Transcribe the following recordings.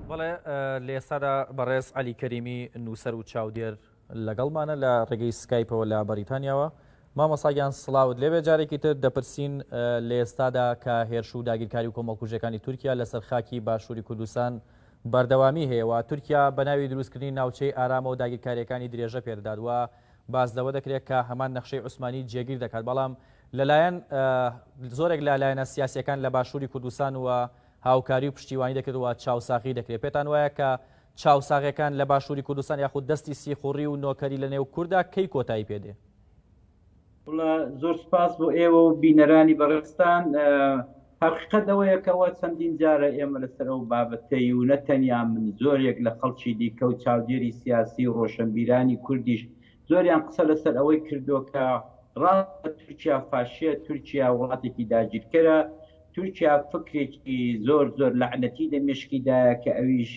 بەڵێ لە ئێستادا بەڕێز عەلی کەریمی نووسەر و چاودێر لەگەڵمانە لە ڕێگەی سکایپەوە لە بەریتانیاوە. مامۆستا گیان سڵاوت لێبێ جارێکی تر دەپرسین لە ئێستادا کە هێرش و داگیرکاری و کۆمەڵکوژیەکانی تورکیا لەسەر خاکی باشووری کوردستان بەردەوامی هەیە و تورکیا بە ناوی دروستکردنی ناوچەی ئارامەوە داگیرکاریەکانی درێژە پێدەدات و باس لەوە دەکرێت کە هەمان نەخشەی عوسمانی جێگیر دەکات بەڵام لەلایەن زۆرێک لە لایەنە سیاسیەکان لە باشووری کوردستان و هاوکاری و پشتیوانی دەکرێت و چاوساغی دەکرێت پێتان وایە کە چاوساغیەکان لە باشووری کوردستان یاخود دەستی سیخوڕی و نۆکەری لە نێو کوردا کەی کۆتایی پێ دێ؟ وڵا زۆر سپاس بۆ ئێوە و بینەرانی بەڕێزتان. حەقیقەت ئەوەیە کەوا چەندین جارە ئێمە لەسەر ئەو بابەتەی و نە تەنیا من زۆرێک لە خەڵکی دیکە و چاودێری سیاسی و ڕۆشەنبیرانی کوردیش زۆریان قسە لەسەر ئەوەی کردووە کە ڕاستە تورکیا فاشیە، تورکیا وڵاتێکی داگیرکەرە، تورکیا فکرێکی زۆر زۆر لەعنەتی لە مێشکیدایە کە ئەویش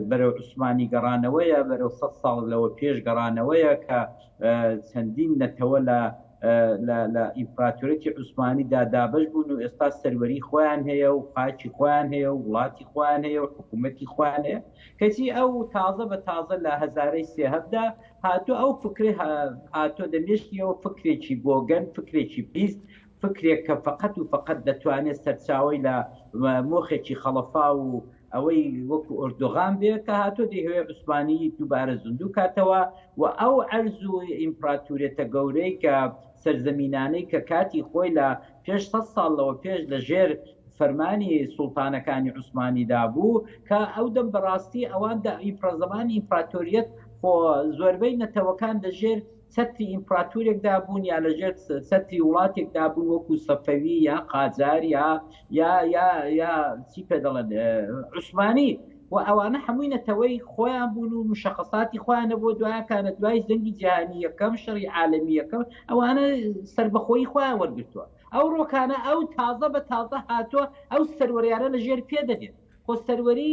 بەرەو عوسمانی گەڕانەوەیە، بەرەو سەد ساڵ لەوە پێش گەڕانەوەیە کە چەندین نەتەوە لە لە ئیمپراتۆرەتی عوسمانیدا دابەش بوون و ئێستا سەروەری خۆیان هەیە و خاکی خۆیان هەیە و وڵاتی خۆیان هەیە و حکوومەتی خۆیان هەیە کەچی ئەو تازە بە تازە لە هەزارەی سێهەمدا هاتوو ئەو فکرەی هاتووە دە مێشکیەوە فکرێکی بۆگەن فکرێکی پیس فکرێک کە فەقەت و فەقەت دەتوانێت سەرچاوەی لە مۆخێکی خەڵەفاو و ئەوەی وەکو ئۆردوغان بێ کە هاتووە دەیهەوێ عوسمانی دووبارە زیندوو کاتەوە و ئەو عەرز و ئیمپراتوریەتە گەورەی کە سەرزەمینانەی کە کاتی خۆی لە پێش سەد ساڵ لەوە پێش لە ژێر فەرمانی سوڵتانەکانی عوسمانیدا بوو کە ئەو دەم بەڕاستی ئەوان دە ئیمپرا زەمانی ئیمپراتۆریەت خۆ زۆربەی نەتەوەکان لە ژێر چەتری ئیمپراتورێکدا بوون یا لە ژێر چەتری وڵاتێکدا بوون وەکو سەفەوی یا قاجار یا یا یا یا چی پێ دەڵێن عوسمانی و ئەوانە هەمووی نەتەوەی خۆیان بوون و مشخصاتی خۆیان نەبووە دوایەکانە دوای جەنگی جیهانی یەکەم شەڕی عالەمی یەکەم ئەوانە سربەخۆیی خۆیان وەرگرتووە ئەو ڕۆکانە ئەو تازە بە تازە هاتووە ئەو سەروەریانە لە ژێر پێ دەنێت خۆ سەروەری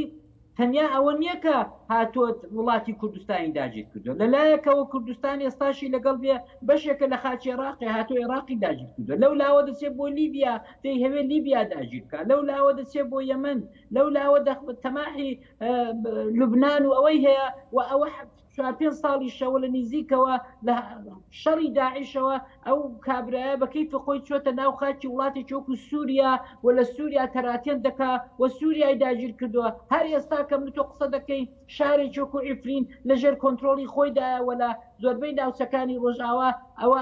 تەنیا ئەوە نییە کە هاتووە وڵاتی کوردستانی داگیر کردووە لە لایەکەوە کوردستان ئێستاشی لەگەڵ بێ بەشێکە لە خاکی عێراقی هاتووە عێراقی داگیر کردووە لەو لاوە دەچێت بۆ لیبیا دەیهەوێت لیبیا داگیر بکات لەو لاوە دەچێت بۆ یەمەن لەو لاوە تەماحی لوبناان و ئەوەی هەیە و ئەوە چوار پێنج ساڵیشەوە لە نیزیکەوە لە شەڕی داعشەوە ئەو کابرایە بە کەیفی خۆی چۆتە ناو خاکی وڵاتێکی وەکو سووریا و لە سووریا تەراتێن دەکا و سووریای داگیر کردووە هەر ئێستا کە من تۆ قسە دەکەین شارێکی وەکو عیفرین لەژێر کۆنترۆڵی خۆیدایە و لە زۆربەی ناوچەکانی ڕۆژئاوا ئەوە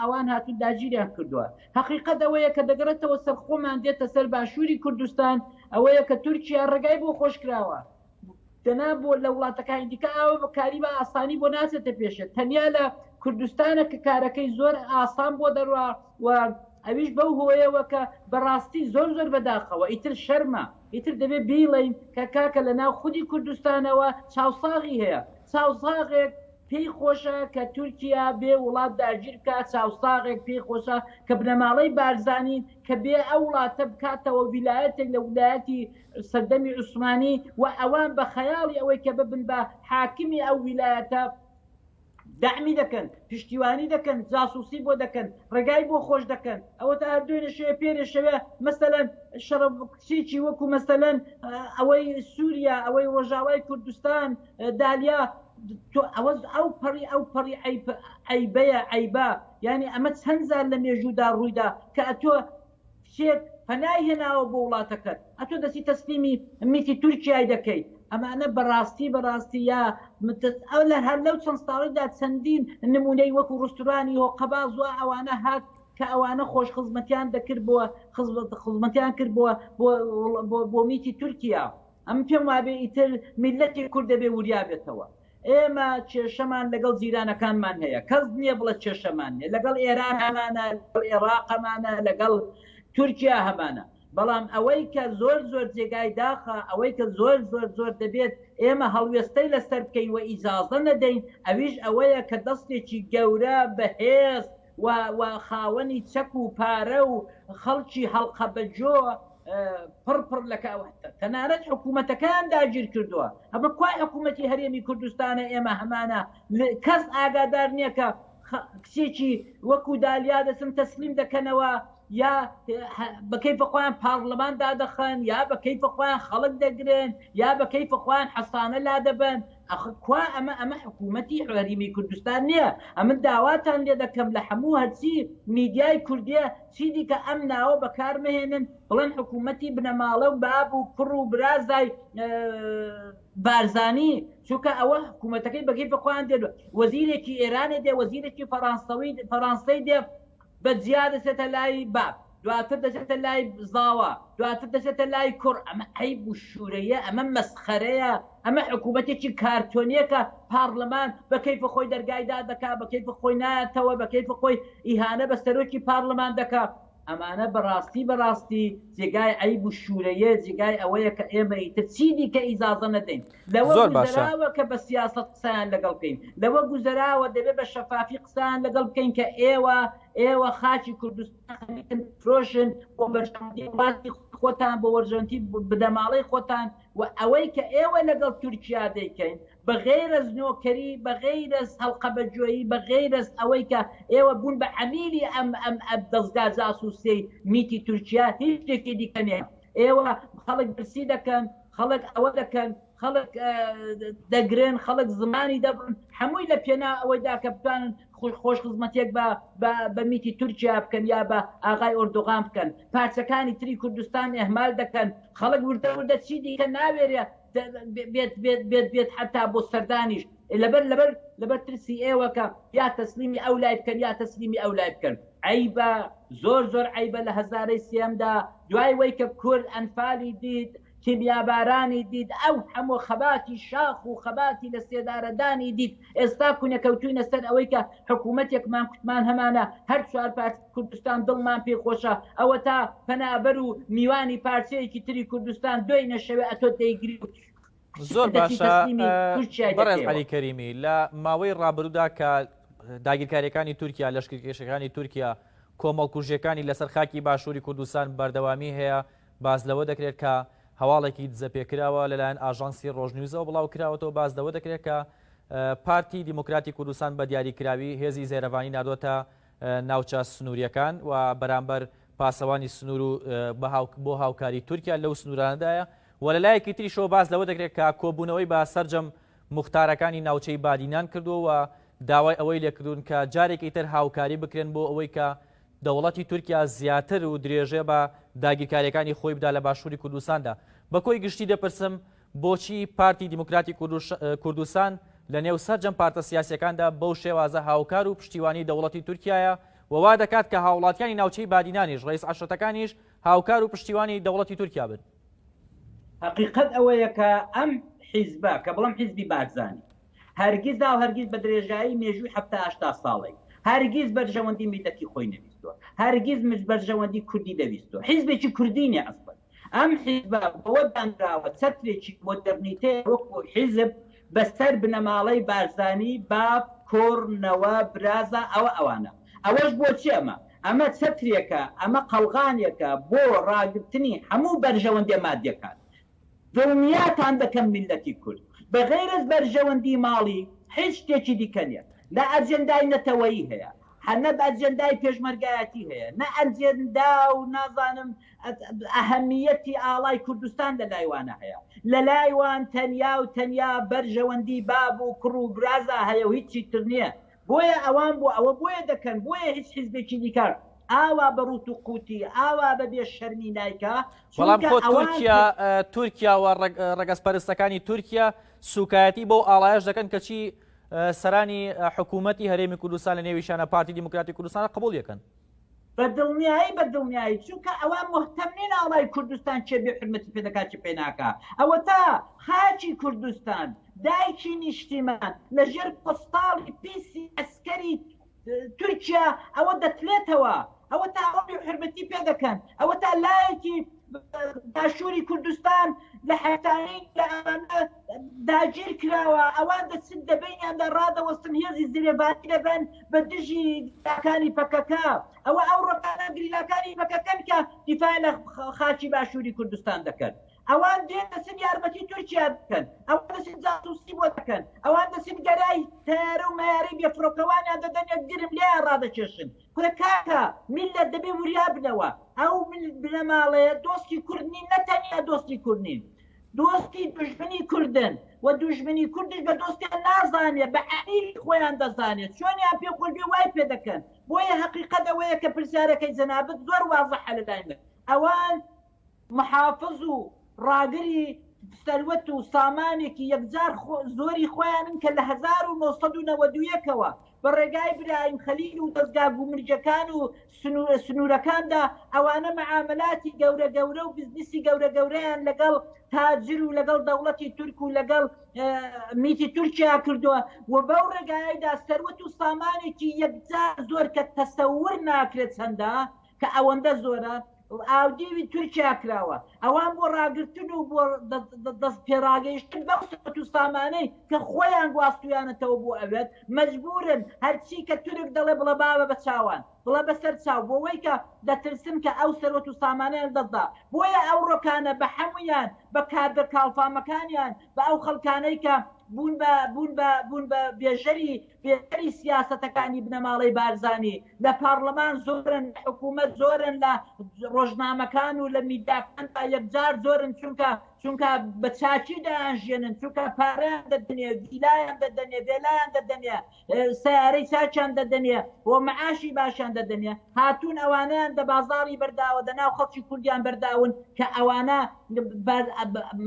ئەوان هاتوون داگیریان کردووە هەقیقەت ئەوەیە کە دەگەڕێتەوە سەر خۆمان دێتە سەر باشووری کوردستان ئەوەیە کە تورکیا ڕێگای بۆ خۆش کراوە دەنا بۆ لە وڵاتەکانی دیکە ئاوە بە کاری بە ئاسانی بۆ ناچێتە پێشێ تەنیا لە کوردستانە کە کارەکەی زۆر ئاسان بۆ دەڕوا و ئەویش بەو هۆیەوە کە بەڕاستی زۆر زۆر بەداخەوە ئیتر شەرمە ئیتر دەبێ بیڵێین کە کاکە لە ناو خودی کوردستانەوە چاوساغی هەیە چاوساغێک پێی خۆشە کە تورکیا بێ وڵات داگیر بکا، چاوساغێک پێی خۆشە کە بنەماڵەی بارزانی کە بێ ئەو وڵاتە بکاتەوە ویلایەتێک لە ولایەتی سەردەمی عوسمانی و ئەوان بە خەیاڵی ئەوەی کە ببن بە حاکمی ئەو ویلایەتە دەعمی دەکەن، پشتیوانی دەکەن، جاسوسی بۆ دەکەن، ڕێگای بۆ خۆش دەکەن. ئەوەتا هەر دوێنێ شەوێ پێرێ شەوێ مەسەلەن شەڕە کچێکی وەکو مەسەلەن ئەوەی سوریا، ئەوەی ڕۆژاوای کوردستان، دالیا تۆ ئەوە ئەو پەڕی ئەو پەڕی عەیبەیە عەیبە یانی ئەمە چەند جار لە مێژوودا ڕوویدا کە ئەتۆ کچێک پەنای هێناوە بۆ وڵاتەکەت ئەتۆ دەچی تەسلیمی میتی تورکیای دەکەیت ئەمانە بەڕاستی بەڕاستی یا ئەو لە هەر لەو چەند ساڵیدا چەندین نمونەی وەکو ڕستورانی هۆ قەباز و ئەوانە هات کە ئەوانە خۆش خزمەتیان دەکرد بۆ خزمەتیان کرد بۆ بۆ میتی تورکیا ئەمن پێم وابێ ئیتر میللەتی کورد دەبێ وریا بێتەوە. ئێمە کێشەمان لەگەڵ جیرانەکانمان هەیە، کەس نییە بڵێ کێشەمان نییە، لەگەڵ ئێران هەمانە، لەگەڵ ئێڕاق هەمانە، لەگەڵ تورکیا هەمانە، بەڵام ئەوەی کە زۆر زۆر جێگای داخە، ئەوەی کە زۆر زۆر زۆر دەبێت ئێمە هەڵوێستەی لەسەر بکەین و ئیجازە نەدەین، ئەویش ئەوەیە کە دەستێکی گەورە، بەهێز و و خاوەنی چەک و پارە و خەڵکی هەڵقەبەجۆ، پڕ پڕ لە تەنانەت حکوومەتەکەیان داگیر کردووە ئەمە کوای حکوومەتی هەرێمی کوردستانە ئێمە هەمانە کەس ئاگادار نییە کە کچێکی وەکو دالیا دەچن تەسلیم دەکەنەوە. یا بە کەیفە خۆیان پارلەمان دادەخەن یا بە کەیفە خۆیان خەڵک دەگرن یا بە کەیفە خۆیان حەسانە لادەبەن ئەخ کوا ئەمە ئەمە حکوومەتی هەریمی کوردستان نییە ئەمن داواتان لێ دەکەم لە هەموو هەرچی میدیای کوردیە چی دیکە ئەم ناوە بەکار مەهێنن بڵێن حکوومەتی بنەماڵە و باب و کوڕ و برازای بارزانی چونکە ئەوە حکوومەتەکەی بەگەی بەخۆیان دێن وەزیرێکی ئێرانێ دێ وەزیرێکی فەڕانسەوی فەڕانسەی دێ بە جیا دەچێتە لای باب دواتر دەچێتە لای زاوا دواتر دەچێتە لای کوڕ ئەمە عەیب و شوورەیە ئەمە مەسخەرەیە ئەمە حکوومەتێکی کارتۆنیەکە پارلەمان بە کەیف خۆی دەرگای دادەکا بە کەیف خۆی نایەتەوە بە کەیف خۆی ئیهانە بە سەرۆکی پارلەمان دەکا ئەمانە بەڕاستی بەڕاستی جێگای عەیب و شوورەیە جێگای ئەوەیە کە ئێمە ئیتر چی دیکە ئیجازە نەدەین لەوە زۆر باشە. گوزەراوە کە بە سیاسەت قسەیان لەگەڵ بکەین لەوە گوزەراوە دەبێ بە شەفافی قسەیان لەگەڵ بکەین کە ئێوە ئێوە خاکی کوردستان خەریکن فرۆشن بۆ بەرژەوەندی وڵاتی خۆتان بۆ وەرژەوەندی بنەماڵەی خۆتان و ئەوەی کە ئێوە لەگەڵ تورکیا دەیکەین بە غەیرەز نۆکەری، بە غەیرەز هەڵقەبەگوێیی، بە غەیرەز ئەوەی کە ئێوە بوون بە عەمیلی ئەم ئەم ئەم دەزگا جاسوسیەی میتی تورکیا هیچ شتێکی دیکە نیە. ئێوە خەڵک برسی دەکەن، خەڵک ئەوە دەکەن، خەڵک دەگرن، خەڵک زمانی دەبڕن، هەمووی لە پێناو ئەوەیدا کە بتوانن خۆش خزمەتێک بە بە بە میتی تورکیا بکەن یا بە ئاغای ئۆردوغان بکەن. پارچەکانی تری کوردستان ئیهمال دەکەن. خەڵک وردە وردە چی دیکە ناوێرێ بێت بێت بێت بێت حتا بۆ سەردانیش لەبەر لەبەر لەبەر ترسی ئێوە کە یا تەسلیمی ئەو لای بکەن یا تەسلیمی ئەو لای بکەن عیبە زۆر زۆر عیبە لە هەزارەی سێمدا دوای وەی کە کورد ئەنفالی دیت کیمیابارانی دیت ئەو هەموو خەباتی شاخ و خەباتی لە سێدارەدانی دیت ئێستا کونە کەوتوینە سەر ئەوەی کە حکوومەتێکمان کوتمان هەمانە هەر چوار پارچ کوردستان دڵمان پێی خۆشە ئەوەتا پەنابەر و میوانی پارچەیەکی تری کوردستان دوێنێ شەوێ ئەتۆ دەیگری و زۆر دەچی باشە تەسلیمی تورکیای بەڕێز دەکەیەوە. عەلی کەریمی لە ماوەی ڕابردوودا کە داگیرکاریەکانی تورکیا لەشکرکێشەکانی تورکیا کۆمەڵکوژیەکانی لەسەر خاکی باشووری کوردستان بەردەوامی هەیە باس لەوە دەکرێت کە هەواڵێکی دزەپێکراوە لەلایەن ئاژانسی ڕۆژنیوزەوە بڵاو کراوەتەوە باس لەوە دەکرێت کە پارتی دیموکراتی کوردستان بە دیاریکراوی هێزی زێرەڤانی ناردۆتە ناوچە سنوورییەکان و بەرامبەر پاسەوانی سنوور و بۆ هاوکاری تورکیا لەو سنوورانەدایە و لە لایەکی تریشەوە باس لەوە دەکرێت کە کۆبوونەوەی بە سەرجەم موختارەکانی ناوچەی بادینان کردووە و داوای ئەوەی لێکردوون کە جارێکی تر هاوکاری بکرێن بۆ ئەوەی کە دەوڵەتی تورکیا زیاتر و درێژە بە داگیرکاریەکانی خۆی بدا لە باشووری کوردستاندا. بە کۆی گشتی دەپرسم بۆچی پارتی دیموکراتی کوردستان لە نێو سەرجەم پارتە سیاسیەکاندا بەو شێوازە هاوکار و پشتیوانی دەوڵەتی تورکیایە و وا دەکات کە هاوڵاتیانی ناوچەی بادینانیش ڕەئیس عەشرەتەکانیش هاوکار و پشتیوانی دەوڵەتی تورکیا بن؟ هەقیقەت ئەوەیە کە ئەم حیزبە کە بڵێم حیزبی بارزانی هەرگیزا و هەرگیز بە درێژایی مێژووی حەفتا هەشتا ساڵەی هەرگیز بەرژەوەندی میللەتی خۆی نەویستووە هەرگیز بەرژەوەندی کوردی نەویستووە حیزبێکی کوردی نیە ئەسڵەن ئەم حیزبە بەوە دانراوە چەترێکی مۆدێرنیتەیە وەکو حیزب بەسەر بنەماڵەی بارزانی، باب، کوڕ، نەوە، برازا، ئەوە ئەوانە. ئەوەش بۆچی ئەمە؟ ئەمە چەترێکە، ئەمە قەڵغانێکە بۆ ڕاگرتنی هەموو بەرژەوەندیە مادیەکان. دڵنیاتان دەکەم میللەتی کورد بە غەیرەز بەرژەوەندی ماڵی هیچ شتێکی دیکە نیە. نە ئەجێندای نەتەوەیی هەیە، نە ئەجێندای پێشمەرگایەتی هەیە، نە ئەجێندا و نازانم ئەهەمیەتی ئاڵای کوردستان لە لای وانە هەیە. لە لای وان تەنیا و تەنیا بەرژەوەندی باب و کوڕ و برازا هەیە و هیچی تر نیە. بۆیە ئەوان بۆ ئەوە بۆیە دەکەن، بۆیە هیچ حیزبێکی دیکە ئاوا بە ڕووت و قووتی، ئاوا بە بێ شەرمی نایکا، بەڵام چونکە خۆ ئەوان تورکیا تورکیا و ڕەگەزپەرستەکانی تورکیا سوکایەتی بەو ئاڵایەش دەکەن کەچی سەرانی حکوومەتی هەرێمی کوردستان لە نێویشانە پارتی دیموکراتی کوردستان قبوڵ یەکەن. بە دڵنیایی بە دڵنیایی چونکە ئەوان موهتەم نین ئاڵای کوردستان کێ بێ حورمەتی پێ دەکات کێ پێ ناکا ئەوەتا خاکی کوردستان دایکی نیشتیمان لە ژێر پۆستاڵی پیسی عەسکەری تورکیا ئەوە دەتلێتەوە ئەوەتا ئەوە بێ حورمەتی پێ دەکەن ئەوەتا لایەکی باشووری کوردستان لە حەفتانین لە ئەوانە داگیر کراوە ئەوان دەچن دەبینیاندا ڕادەوەستن هێزی زرێبانی دەبەن بە دژی گریلاکانی پەکەکە ئەوە ئەو ڕۆکانە گریلاکانی پەکەکەن کە دیفاع لە خاکی باشووری کوردستان دەکەن. ئەوان دێن دەچن یارمەتی تورکیا دەکەن، ئەوان دەچن جاسوسی بۆ دەکەن، ئەوان دەچن گەرای تەیارە و مەیارەی بێ فڕۆکەوانیان دەدەنێ گرم لێیان ڕادەکێشن. کورە کاکە میللەت دەبێ وریا بنەوە. ئەو بنەماڵەیە دۆستی کورد نین، نە تەنیا دۆستی کورد نین، دۆستی دوژمنی کوردن و دوژمنی کوردیش بە دۆستیان نازانێ، بە عەمیلی خۆیان دەزانێ، چۆنیان پێ خۆش بێ وای پێ دەکەن. بۆیە هەقیقەت ئەوەیە کە پرسیارەکەی جەنابت زۆر وازحە لە لای من. ئەوان محافز و ڕاگری سەروەت و سامانێکی یەکجار زۆری خۆیانن کە لە 1991 ەوە بە ڕێگای برایم خەلیل و دەزگا گومرگەکان و سنوورەکاندا ئەوانە مەعامەلاتی گەورە گەورە و بزنسی گەورە گەورەیان لەگەڵ تاجر و لەگەڵ دەوڵەتی تورک و لەگەڵ میتی تورکیا کردووە و بەو ڕێگایدا سەروەت و سامانێکی یەکجار زۆر کە تەسەور ناکرێت چەندە کە ئەوەندە زۆرە ئاودیوی تورکیا کراوە، ئەوان بۆ ڕاگرتن و بۆ دەست پێڕاگەیشتن بەو سەروەت و سامانەی کە خۆیان گواستویانەتەوە بۆ ئەوێت مەجبورن هەرچی کە تورک دەڵێ بڵێ بابە بە چاوان بڵێ بەسەر چاو بۆوەی کە دەترسن کە ئەو سەروەت و سامانەیان لەدەست دا بۆیە ئەوڕۆکانە بە حەمویان بە کادر کاڵفامەکانیان بە ئەو خەڵکانەی کە بوون بە بوون بە بوون بە بێژەری بێژەری سیاسەتەکانی بنەماڵەی بارزانی لە پاڕلەمان زۆرن، لە حکوومەت زۆرن، لە ڕۆژنامەکان و لە میدیاکاندا یەکجار زۆرن، چونکە چونکە بە چاکی دەیانژیێنن، چونکە پارەیان دەدەنێ، ڤیلایان دەدەنێ، ڤێلایان دەدەنێ، سەیارەی چاکیان دەدەنێ و مەعاشی باشیان دەدەنێ، هاتوون ئەوانەیان دە بازاڕی بەرداوە، دە ناو خەڵکی کوردیان بەرداون کە ئەوانە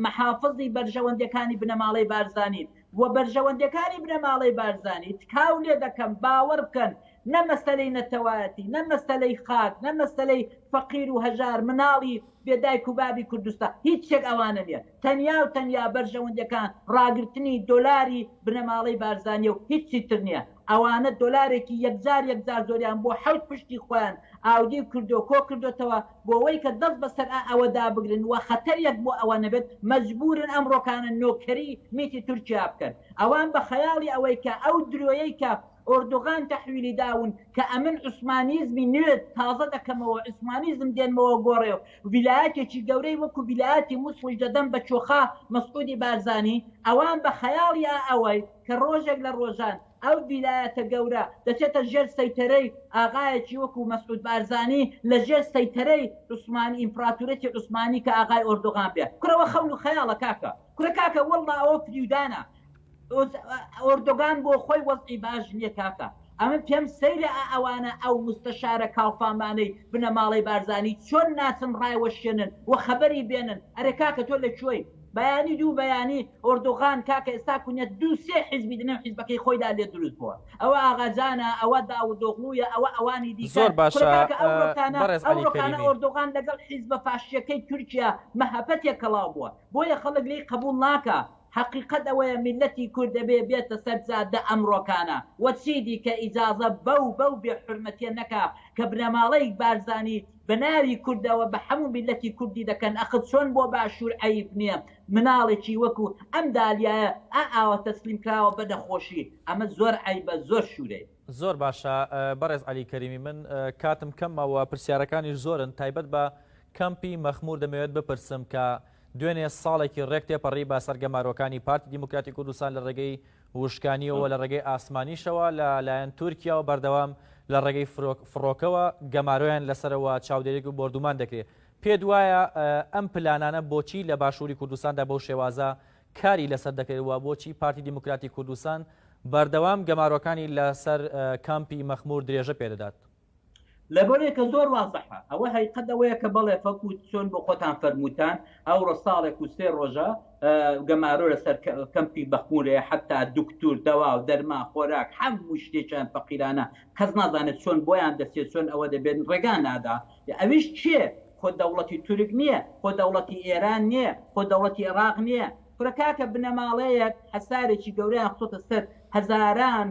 مەحافزی بەرژەوەندیەکانی بنەماڵەی بارزانین. و بەرژەوەندیەکانی بنەماڵەی بارزانی تکاو لێ دەکەم باوەڕ بکەن نە مەسەلەی نەتەوایەتی نە مەسەلەی خاک نە مەسەلەی فەقیر و هەژار مناڵی بێ دایک و بابی کوردستان هیچ شتێک ئەوانە نیە تەنیا و تەنیا بەرژەوەندیەکان ڕاگرتنی دۆلاری بنەماڵەی بارزانیە و هیچی تر نیە ئەوانە دۆلارێکی یەکجار یەکجار زۆریان بۆ حەوت پشتی خۆیان ئاودیو کردو کۆ کردۆتەوە بۆوەی کە دەست بەسەر ئا ئەوەدا بگرن و خەتەریەک بۆ ئەوە نەبێت مەجبورن ئەمڕۆکانە نۆکەری میتی تورکیا بکەن ئەوان بە خەیاڵی ئەوەی کە ئەو درۆیەی کە ئۆردوغان تەحویلی داون کە ئەمن عوسمانیزمی نوێ تازە دەکەمەوە عوسمانیزم دێنمەوە گۆڕێ و ویلایەتێکی گەورەی وەکو ویلایەتی موسڵیش دەدەم بە چۆخا مەسعودی بارزانی ئەوان بە خەیاڵی ئا ئەوەی کە ڕۆژێک لە ڕۆژان ئەو ویلایەتە گەورە دەچێتە ژێر سەیتەرەی ئاغایەکی وەکو مەسعود بارزانی لە ژێر سەیتەرەی عوسمانی ئیمپراتورەتی عوسمانی کە ئاغای ئۆردوغان بێ کورە ئەوە خەون و خەیاڵە کاکە کورە کاکە وەڵڵا ئەوە فریودانە ئۆردوگان بۆ خۆی وەزعی باش نییە کاکە ئەمن پێم سەیرە ئا ئەوانە ئەو مستەشارە کاڵفامانەی بنەماڵەی بارزانی چۆن ناچن ڕایوەشێنن و خەبەری بێنن ئەرێ کاکە تۆ لە کوێی بەیانی دوو بەیانی ئۆردوغان کاکە ئێستا کونیە دوو سێ حیزبی دەنێو حیزبەکەی خۆیدا لێ دروست بووە ئەوە ئاغاجانە ئەوە داودۆغڵویە ئەوە ئەوانی دیکە زۆر باشە کورە کاکە ئەو ڕۆکانە بەڕێز ئەو عەلی ڕۆکانە کەریمی. ئۆردوغان لەگەڵ حیزبە فاشیەکەی تورکیا مەهەپە تێکەڵاو بووە بۆیە خەڵک لێی قبوڵ ناکا حەقیقەت ئەوەیە میللەتی کورد دەبێ بێتە سەر جادە ئەمڕۆکانە و چیدیکە ئیجازە بەو بەو بێ حورمەتیە نەکا کە بنەماڵەی بارزانی بە ناوی کوردەوە بە حەموو میللەتی کوردی دەکەن ئەخر چۆن بۆ باشوور عەیب نیە مناڵێکی وەکو ئەم دالیایە ئا ئاوا تەسلیم کراوە بە نەخۆشی ئەمە زۆر عەیبە زۆر شورەیە. زۆر باشە بەڕێز عەلی کەریمی من کاتم کەمە و پرسیارەکانیش زۆرن تایبەت بە کەمپی مەخمور دەمەوێت بپرسم کە دوێنێ ساڵێکی ڕێک تێپەڕی بە سەر گەمارۆکانی پارتی دیموکراتی کوردستان لە ڕێگەی وشکانیەوە لە ڕێگەی ئاسمانیشەوە لە لایەن تورکیاوە بەردەوام لە ڕێگەی فڕۆکەوە گەمارۆیان لەسەرەوە چاودێریک و بۆردومان دەکرێت پێت وایە ئەم پلانانە بۆچی لە باشووری کوردستاندا بەو شێوازە کاری لەسەر دەکرێت و بۆچی پارتی دیموکراتی کوردستان بەردەوام گەمارۆکانی لەسەر کامپی مەخمور درێژە پێدەدات؟ لەبەرێ کە زۆر وازحە ئەوە هەیقەت ئەوەیە کە بەڵێ فەکو چۆن بۆ خۆتان فەرمووتان ئەوڕۆ ساڵێک و سێ ڕۆژە گەمارۆ لەسەر کەمپی مەخمورەیە حتا دکتور دەوا و دەرمان خۆراک هەموو شتێکیان فەقیرانە کەس نازانێت چۆن بۆیان دەچێت چۆن ئەوە دەبێت ڕێگا نادا ئەویش کێ خۆ دەوڵەتی تورک نییە خۆ دەوڵەتی ئێران نییە خۆ دەوڵەتی عێراق نییە کورە کاکە بنەماڵەیەک حەسارێکی گەورەیان خستۆتە سەر هەزاران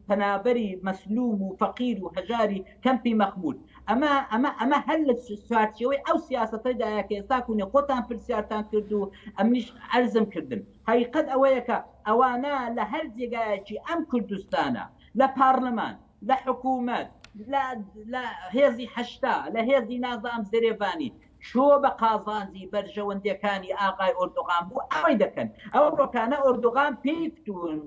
پەنابەری مەسلوم و فەقیر و هەژاری کەمپی مەخمور ئەمە ئەمە ئەمە هەر لە چوارچێوەی ئەو سیاسەتەدایە کە ئێستا کونێ خۆتان پرسیارتان کرد و ئەمنیش عەرزم کردن حەقیقەت ئەوەیە کە ئەوانە لە هەر جێگایەکی ئەم کوردستانە لە پارلمان لە حکوومەت لە هێزی 80 لە هێزی نازام زرێڤانی. چۆ بە قازانجی بەرژەوەندیەکانی ئاغای ئۆردوغان بوو ئەوەی دەکەن. ئەو ڕۆکانە ئۆردوغان پێی کوتوون،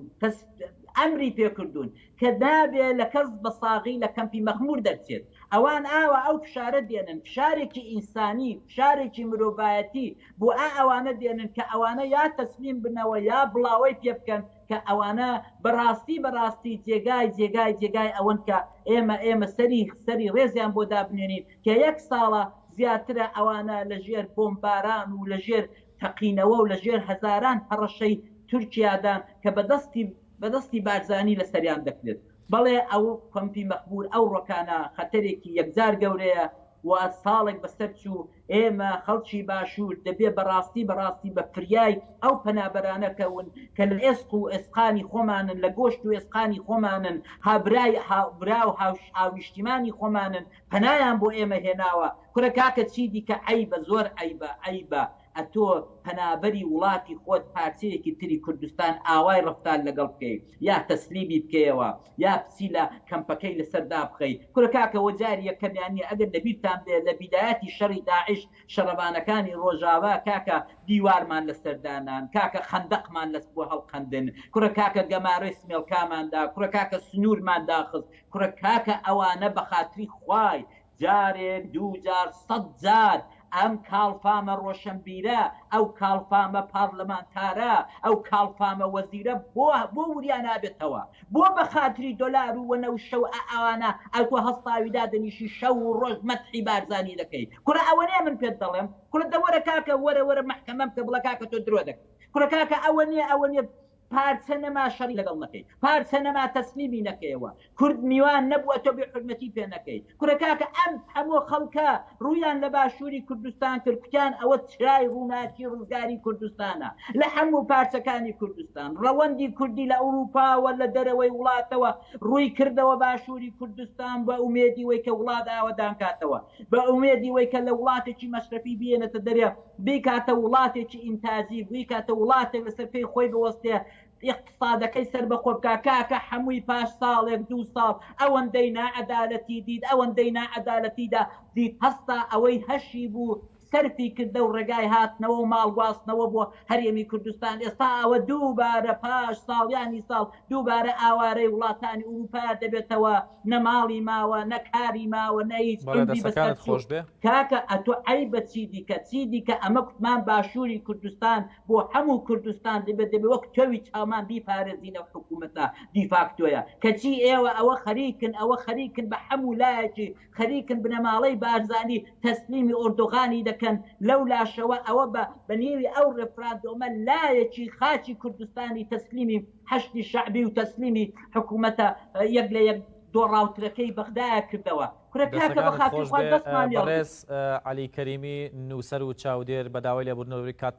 ئەمری پێ کردوون کە نابێ لە کەس بە ساغی لە کەمپی مەخموور دەرچێت. ئەوان ئاوا ئەو فشارە دێنن، فشارێکی ئینسانی، فشارێکی مرۆڤایەتی بۆ ئا ئەوانە دێنن کە ئەوانە یا تەسلیم بنەوە یا بڵاوەی پێ بکەن کە ئەوانە بەڕاستی بەڕاستی جێگای جێگای جێگای ئەوەن کە ئێمە ئێمە سەری سەری ڕێزیان بۆ دابنێنین کە یەک ساڵە زیاترە ئەوانە لە ژێر بۆمباران و لە ژێر تەقینەوە و لە ژێر هەزاران هەڕەشەی تورکیادان کە بە دەستی بە دەستی بارزانی لەسەریان دەکرێت. بەڵێ ئەو کەمپی مەخمور ئەو ڕۆکانە خەتەرێکی یەکجار گەورەیە و ساڵێک بەسەر چوو ئێمە خەڵکی باشوور دەبێ بەڕاستی بەڕاستی بە فریای ئەو پەنابەرانە کەون کە لە ئێسق و ئێسقانی خۆمانن لە گۆشت و ئێسقانی خۆمانن هابرای برا و هاونیشتیمانی خۆمانن پەنایان بۆ ئێمە هێناوە کورە کاکە چی دیکە عەیبە زۆر عەیبە عەیبە ئەتۆ پەنابەری وڵاتی خۆت پارچەیەکی تری کوردستان ئاوای ڕەفتار لەگەڵ بکەی یا تەسلیمی بکەیەوە یا بچی لە کەمپەکەی لەسەر دابخەی کورە کاکە وە جاری یەکەمیان نیە ئەگەر لەبیرتان بێ لە بیدایەتی شەڕی داعش شەڕەڤانەکانی ڕۆژاڤا کاکە دیوارمان لەسەر دانان کاکە خەندەقمان لەس بۆ هەڵقەندن کوڕە کاکە گەمارۆی سمێڵکامان دا کوڕە کاکە سنوورمان داخست کوڕە کاکە ئەوانە بەخاتری خوای جارێک دووجار سەدجار ئەم کاڵفامە ڕۆشەنبیرە، ئەو کاڵفامە پاڕلەمانتارە، ئەو کاڵفامە وەزیرە بۆ بۆ وریا نابێتەوە؟ بۆ بە خاتری دۆلار و وەنەوشە و ئەوانە ئەتۆ هەستاوی دادەنیشی شەو و ڕۆژ مەدحی بارزانی دەکەی؟ کوڕە ئەوە نیە من پێت دەڵێم؟ کوڕە دە وەرە کاکە وەرە وەرە مەحکەمەم کە بڵێ کاکە تۆ درۆ دەکەی. کوڕە کاکە ئەوە نیە ئەوە نیە پارچە نەما شەڕی لەگەڵ نەکەی پارچە نەما تەسلیمی نەکەیەوە کورد میوان نەبووە تۆ بێ حورمەتی پێ نەکەی کورە کاکە ئەم هەموو خەڵکە ڕوویان لە باشووری کوردستان کرد کوتیان ئەوە چرای ڕووناکی ڕزگاری کوردستانە لە هەموو پارچەکانی کوردستان ڕەوەندی کوردی لە ئەوروپاوە لە دەرەوەی وڵاتەوە ڕووی کردەوە باشووری کوردستان بە ئومێدی وەی کە وڵات ئاوەدان کاتەوە بە ئومێدی وەی کە لە وڵاتێکی مەشرەفی بێنێتە دەرێ بیکاتە وڵاتێکی ئینتاجی، بیکاتە وڵاتێک لەسەر پێی خۆی بوەستێ، ئیقتسادەکەی سەربەخۆ بکا، کاکە حەمووی پاش ساڵێک دوو ساڵ ئەوەندەی ناعەدالەتی دیت، ئەوەندەی ناعەدالەتی دا دیت، هەستا ئەوەی هەشی بوو سەرفی کردە و ڕێگای هاتنەوە و ماڵ گواستنەوە بۆ هەرێمی کوردستان، ئێستا ئەوە دووبارە پاش ساڵیانی ساڵ دووبارە ئاوارەی وڵاتانی ئورووپا دەبێتەوە، نە ماڵی ماوە، نە کاری ماوە، نە هیچ، بەڵێ عومری بەسەر دەستەکانت چوو. خۆش بێ. کاکە ئەتۆ عەیبە چی دیکە چی دیکە ئەمە کوتمان باشووری کوردستان بۆ هەموو کوردستان دەبێ دەبێ وەک تۆوی چاومان بیپارێزین ئەو حکوومەتە دیفاکتۆیە کەچی ئێوە ئەوە خەریکن ئەوە خەریکن بە هەموو لایەکی خەریکن بنەماڵەی بارزانی تەسلیمی ئۆردوغانی دەکەن لەو لاشەوە ئەوە بە بە نێوی ئەو ڕێفراندۆمە لایەکی خاکی کوردستانی تەسلیمی حەشدی شەعبی و تەسلیمی حکوومەتە یەک لە یەک دۆڕاوترەکەی بەغدایە کردەوە. کورە کاکە بە دەستەکانت خاتری خۆش خوا بێ دەستمان لێ بەڕێز عەلی کەریمی نووسەر و چاودێر بە داوای لێبوردنەوە کات.